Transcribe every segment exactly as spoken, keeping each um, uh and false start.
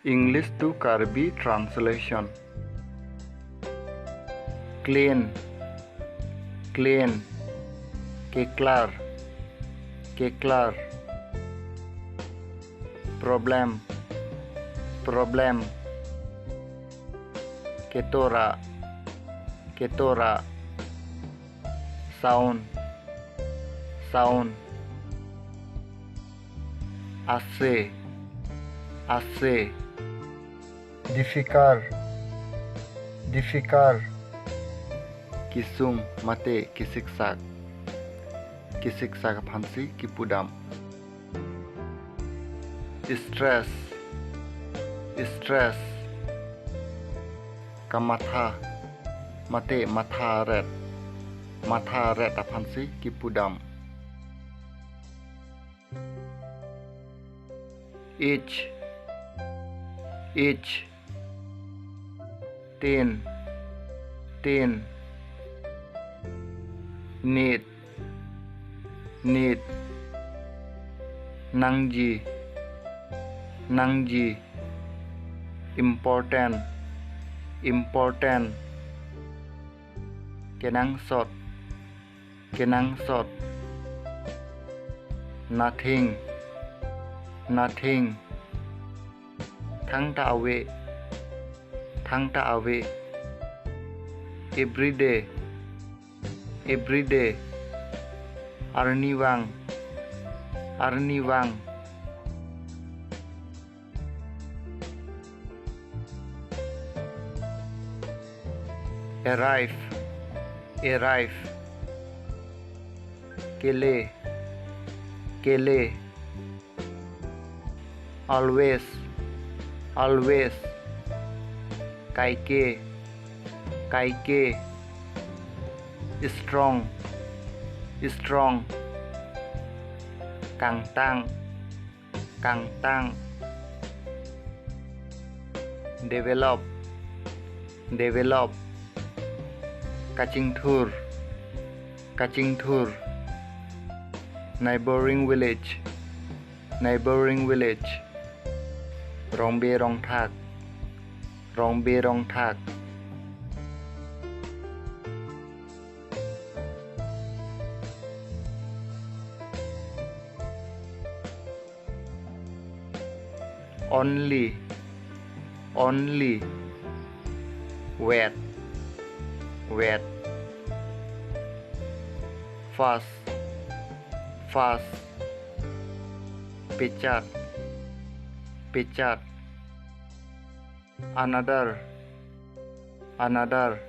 English to Karbi translation. Clean, clean. Keklar, keklar. Problem, problem. Ketora, ketora. Sound, sound. Ase, ase. Difficult, difficult. Kesung mate kesiksak. Kesiksak aphansi kepudam. Stress, stress. Kamatha mate matharet. Matharet aphansi kepudam. Each, each. Tin, tin. Need, need. Nangji, nangji. Important, important. Kenangsot, kenangsot. Nothing, nothing. Thangta ave, thangta ave. Everyday, everyday. Arnivang, arnivang. Arrive, arrive. Kele, kele. Always, always. Kaike, kaike. Strong, strong. Kangtang, kangtang. Develop, develop. Kachingthur, kachingthur. Neighboring village, neighboring village. Rongbe rongthak, rongbe rongthak. Only, only. Wet, wet. Fast, fast. Pechat, pechat. Another, another.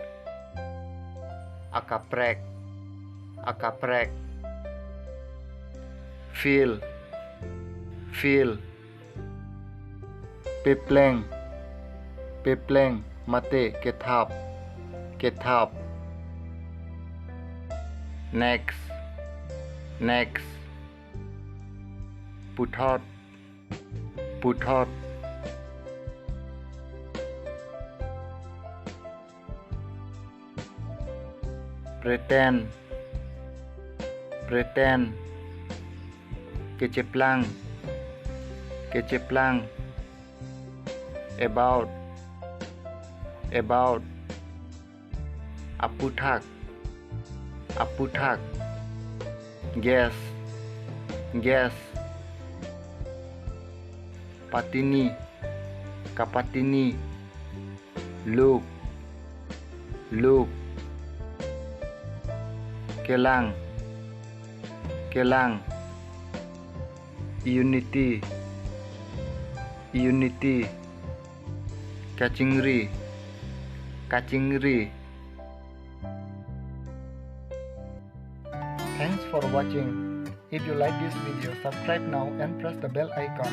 Akaprek, akaprek. Fill, fill. Pepleng, pepleng mate kethap, kethap. Next, next. Puthot, puthot. Pretend, pretend. Kecheplang, kecheplang. About, about. Aputhak, aputhak. Guess, guess. Patini, kapatini. Look, look. Kelang, kelang. Unity, unity. Kachingri, kachingri. Thanks for watching. If you like this video, subscribe now and press the bell icon.